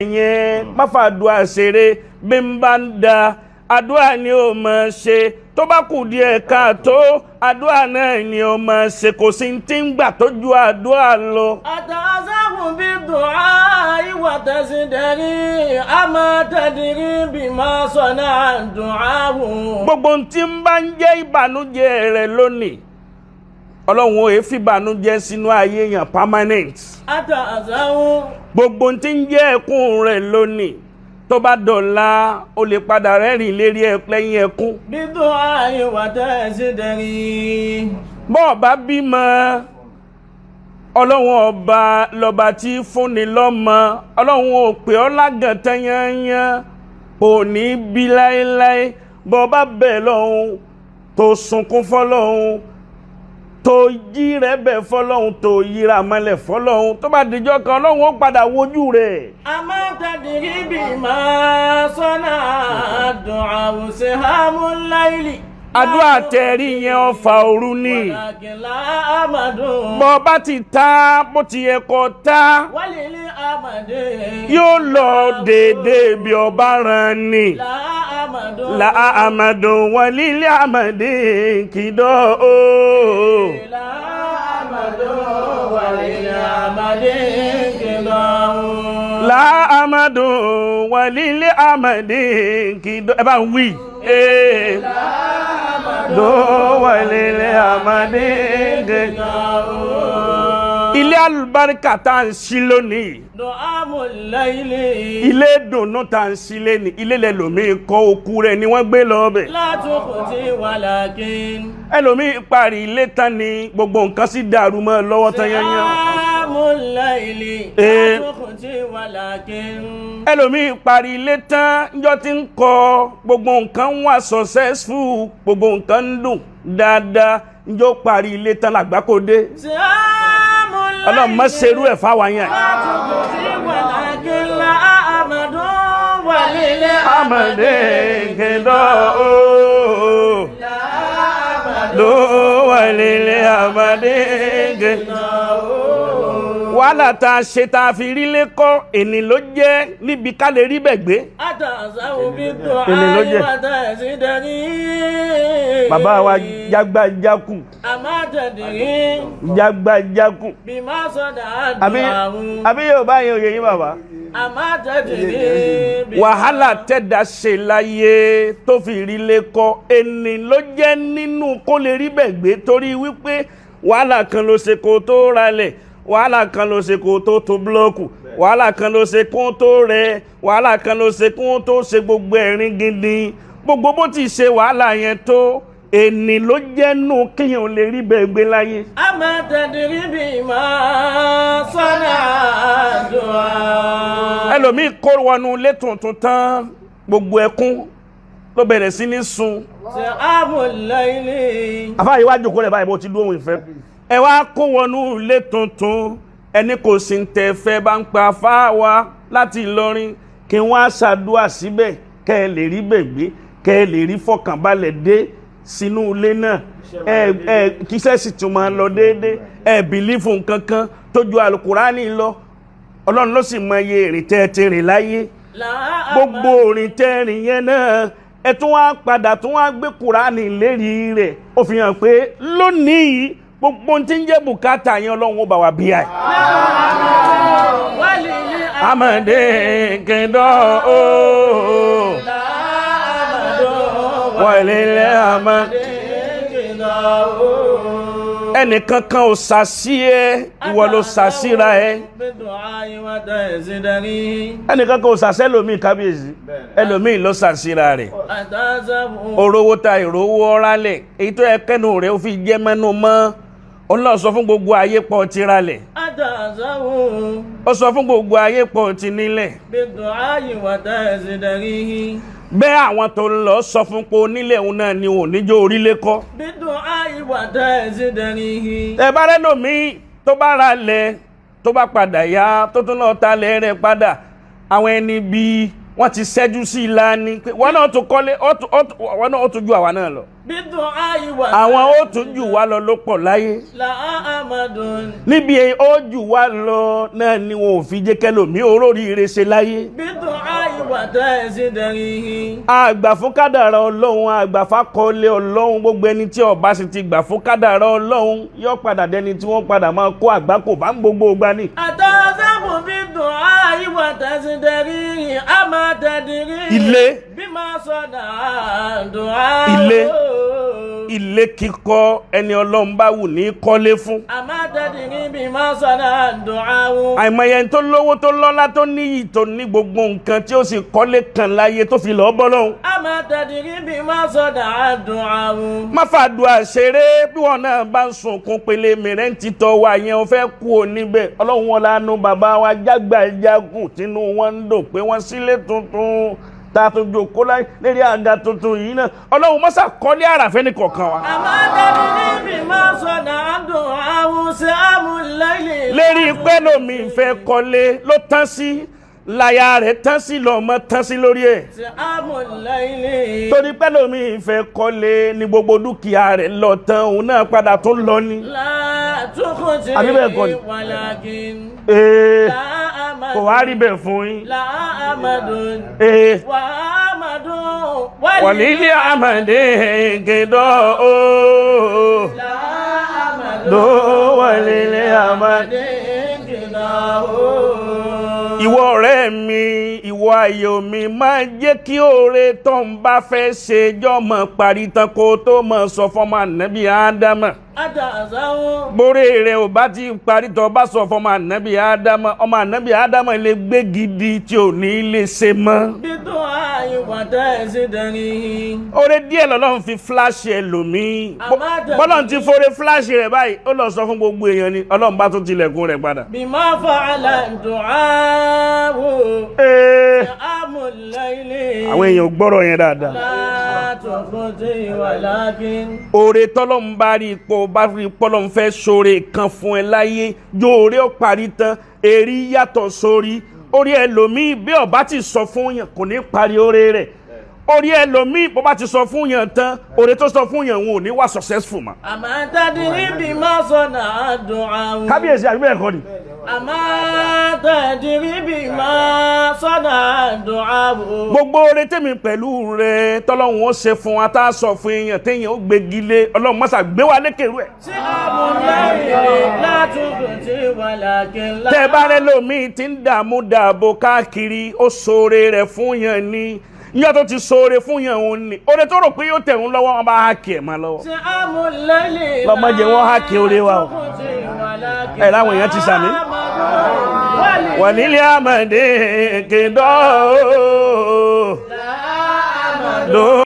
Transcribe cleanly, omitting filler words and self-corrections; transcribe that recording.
Yẹn má fàdúrà ṣeré. Bí n bá ń da àdúrà ni ó máa ṣe, tó bá kù díẹ̀ káàtó, àdúrà náà ni ó máa ṣe. Kò sí ti ń gbà tó ju àdúrà lọ. أتعزه بالدعاء وتزدري أما تدري بما صنع الدعاء. Gbogbo ohun tí ń bá ń jẹ́ ìbànújẹ́ rẹ̀ lónìí, Ọlọ́run ò fi ìbànújẹ́ sínú ayé yẹn permanent. أتعزه Gbogbo ohun tí ń jẹ́ ẹkún rẹ̀ lónìí, tó bá dọ̀la, ó lè padà rẹ́rìn lérí lẹ́yìn ẹkún. بالدعاء وتزدري Bọ́ọ̀ bá bímọ, Ọlọ́run ọba lọ́ba tí fúnni lọ́mọ. Ọlọ́run ò pè ọ́ lágàn tán yányán, kò ní bí láéláé. Bọ́ọ̀ bá bẹ̀ lọ́hùn, tó sunkún fọlọ́hùn, tó yí rẹ̀ bẹ̀ fọlọ́hùn, tó yíra mọ́lẹ̀ fọlọ́hùn, tó bá dijọ́ kan, Ọlọ́run ó padà wojú rẹ̀. أما تدري بما صنع الدعاء سهام الليل. Àdúrà tẹ̀rí yẹn, ọfà òru ni. ولكن لا أمد. Bọ́ bá ti ta bó ti yẹ kó ta, وللأمد yóò lọ déédéé bí ọba ran ni. لا أمد. La amadu walili amadi kìdọ́ o. لا أمد وللأمد انقضاء. La amadu walili amadi kìdọ́. Ẹ bá ń wí. Ee. Do walili amadi kìdọ́. Ilé alùbáríkà tá à ń ṣí lónìí. دعاء الليل. Ilé ìdùnnú tá à ń ṣí lónìí. Ilé lẹ́lòmíì kọ́, okú rẹ̀ ni wọ́n gbé lọ bẹ̀. لا تخطي ولكن Ẹlòmíì parí ilé tán ni gbogbo nǹkan sì dàrú mọ́ ẹ lọ́wọ́ tán yányán. سهام الليل. إيه. لا تخطي ولكن Ẹlòmíì parí ilé tán, níjọ́ tí ń kọ́, gbogbo nǹkan wà successful, gbogbo nǹkan ń dùn dáadáa. Níjọ́ parí ilé tán làgbákò dé. سهام الليل. Ọlọ́run má ṣerú ẹ̀ fáwa yẹn. لا تخطي ولكن لا أمد وللأمد Amọ̀dé kìdọ̀ ooo ló wà lílé àmàdé kìdọ̀. Wàhálà tá a ṣe tá a fi rí lé kọ́, èní ló jẹ́ níbi ká lè rí bẹ̀ gbé. أتعزه Èlé ló jẹ́. بالدعاء وتزدري. Bàbá wa jágbájákù. أما تدري Jágbájákù. بما صنع Àbí الدعاء. àbí yóò bá yín òye yín, bàbá. أما تدري بما Wàhálà tẹ̀dá ṣe láyé tó fi rí lé kọ́, ẹni ló jẹ́ nínú kó lè rí bẹ̀ gbé, torí wípé wàhálà kan ló ṣe kó tó ralẹ̀, wàhálà kan ló ṣe kó tó tó búlọ́ọ̀kù, wàhálà kan ló ṣe kó tó rẹ, wàhálà kan ló ṣe kó tó ṣe gbogbo ẹ̀rín gidi. Gbogbo bó ti ṣe wàhálà yẹn tó, ẹni ló jẹ́ nù kéèyàn lè rí bẹ̀ gbé láyé. أما تدري بما صنع الدعاء. Ẹlòmíì kó wọnú ilé tuntun tán, gbogbo ẹkún ló bẹ̀rẹ̀ sí ní sun. سهام الليل. Àfáà yìí wá jòkó rẹ̀ báyìí, bó ti dúró òun ìfẹ́. Ẹ wá kó wọnú ilé tuntun, ẹni kò sí ń tẹ fẹ́ bá ń pa afá wa láti Ìlọrin kí wọ́n á ṣàdúrà síbẹ̀, kẹ́ ẹ lè rí bẹ̀gbé, kẹ́ ẹ lè rí fọkànbalẹ̀ dé sínú ilé náà, ẹ ẹ kíṣẹ́ sì tún máa lọ déédéé. Ẹ believe nǹkankan tó ju alukurani lọ. Ọlọ́run ló sì mọ iye ìrìn tẹ́ ẹ ti rìn láyé. لا Gbogbo orin tẹ́rìn yẹn náà, ẹ tún wá padà tún wá gbé Kùránì lérí rẹ̀, ó fi hàn pé lónìí gbogbo ohun tí ń jẹ́ bùkátà yẹn, Ọlọ́run ó bá wa bí i. وللأمد Amọ̀dé kìdọ̀ ooo wọlé àmọ́. Ẹnìkan kan ò sàsí ẹ, ìwọ ló sàsíra ẹ. بالدعاء وتزدري. Ẹnìkan kan ò sàsẹ́ lómi, kábíyèsí, ẹlòmíì ló sàsíra rẹ̀. أتعزه Orówó ta ìrówó ọ̀rálẹ̀, èyí tó yẹ kẹ́nu rẹ̀ ó fi jẹ́ mẹ́nu mọ́. Ọlọ́run sọ fún gbogbo ayé pọ̀ ti ralẹ̀. أتعزه Ó sọ fún gbogbo ayé pọ̀ ti nílẹ̀. بالدعاء وتزدري. Bẹ́ẹ̀ àwọn tó ń lọ sọ fún pé onílẹ̀ òun náà ni òun níjó orílẹ̀ kọ́. بالدعاء وتزدري. Ẹ bá rẹ́ lòmíì tó bá ra lẹ̀, tó bá padà yá, tó tún lọ ta lẹ̀ rẹ̀ padà, àwọn ẹni bíi Wọ́n ti ṣẹ́jú sí i lání pé wọ́n náà tún kọ́lé, wọ́n náà ó tún ju àwa náà lọ. بالدعاء وتزدريه. Àwọn ó tún jù wá lọ ló pọ̀ láyé. لا أمد. Níbi ó jù wá lọ náà ni wọn ò fi jẹ́ kẹlòmí oróríire ṣe láyé. بالدعاء وتزدريه. Àgbà fún kádàrá Ọlọ́run, àgbà fákọọ́lẹ̀ Ọlọ́run. Gbogbo ẹni tí ó bá sì ti gbà fún kádàrá Ọlọ́run yóò padà dẹni tí wọ́n padà máa kó àgbákò bá ń gbogbo ìgbà ni. أتعذب بالدعاء وتزدريه أما تدري Ilé. بما صنع الدعاء. Ilé. Ilé kíkọ́, ẹni Ọlọ́run bá wù ní kọ́lé fún. أما تدري بما صنع الدعاء. Àìmọye ẹni tó lówó, tó lọ́lá, tó níyì, tó ní gbogbo nǹkan, tí ó sì kọ́lé kan láyé tó fi lọ́ọ́ bọ́ lọ́hùn. أما تدري بما صنع الدعاء. Má fàdùà ṣeré. Bí wọn náà bá ń sunkún pele mìíràn títọ́ wa yẹn, o fẹ́ kú o níbẹ̀. Ọlọ́run wọn lanu bàbá wa jágbàjágùn, tínú wọn ń dùn pé wọ́n sílé tuntun tá a tún jókòó láyé lérí àga tuntun yìí náà. Ọlọ́run mọ́sà kọ́lé àràfẹ́ ní kọ̀ọ̀kan wa. أما تدري بما صنع الدعاء سام الليل. Lérí pẹ́lómi fẹ́ kọ́lé ló tán sí láyà rẹ̀, tán sí lọ́mọ, tán sí lórí ẹ̀. سام الليل. Torí pẹ́lómi fẹ́ kọ́lé ní gbogbo dúkìá rẹ̀ lọ tán, òun náà padà tún lọ ni. لا تخزي. Àbí bẹ́ẹ̀ kọ́ ni? ولكن Ee, لا أمد. kò wá rí bẹ́ẹ̀ fún yín. لا أمد. Ee. وأمد. Wàlílì àmàdé gèdè ooo. لا أمد. Ló wàlílì àmàdé. Ìwọ ọ̀rẹ́ mi, ìwọ ayò mi, máa jẹ́ kí oore tó ń bá fẹ́ ṣe jọ́mọ̀ parí tán kó tó mọ̀ sọ fọ́mọ ànábì Ádámà. أتعزوا. Bóre rẹ̀ ò bá ti parí tó bá sọ fọ́mọ ànábì Ádámà, ọmọ ànábì Ádámà lè gbé gidi tí ò ní lè ṣe mọ́. بالدعاء وتزدريه. Oore díẹ̀ lọ́lọ́run fi fíláṣì ẹlòmíì. Àmọ́ Bọ́lọ́run ti fóore fíláṣì rẹ̀ báyìí, ó lọ sọ fún gbogbo èèyàn ni, Ọlọ́run bá tún tilẹ̀kùn rẹ̀ padà. بما فعل الدعاء. Ee, سام الليل. àwọn èèyàn ò gbọ́rọ̀ yẹn dáadáa. لا تخزي ولكن. Oore tọ́lọ́run bá rí ipò bá rí pọ́lọ́run fẹ́ ṣoore kan fún ẹ láyé, yóò ó parí tán. Èrí yàtọ̀ sórí orí ẹlòmíì. Bí ọba ti sọ fún yàn, kò ní parí oore rẹ̀. Orí ẹlòmíì, bó bá ti sọ fún yàn tán, oore tó sọ fún yàn, òun ò ní wà successful mọ́. أما تدري بما صنع الدعاء. Kábíyèsí, àbí bẹ́ẹ̀ kọ́ ni? أما تدري بما صنع الدعاء. Gbogbo oore tèmi pẹ̀lú rẹ tọ́lọ́run ó ṣe fún wa, tá a sọ fún èèyàn téèyàn ó gbégi lé, Ọlọ́run mọ́sà gbé wa lékèrú ẹ̀. سام الليل لا تخزي ولكن لا. Tẹ́ bá rẹ lómi tí ń dààmú dààbò káàkiri, ó ṣoore rẹ̀ fún yàn ni. Níjọ́ tó ti ṣoore fún yàn, òun ni oore tó rò pé yóò tẹ̀ ń lọ́wọ́, wọn bá hákì ẹ̀ máa lọ́wọ́. سام الليل. Lọ́mọ jẹ́ wọ́n hákì oore wa o. Ẹ̀ láwọn èèyàn ti sàmí. Wàlílẹ̀ àmàdé kìdọ́.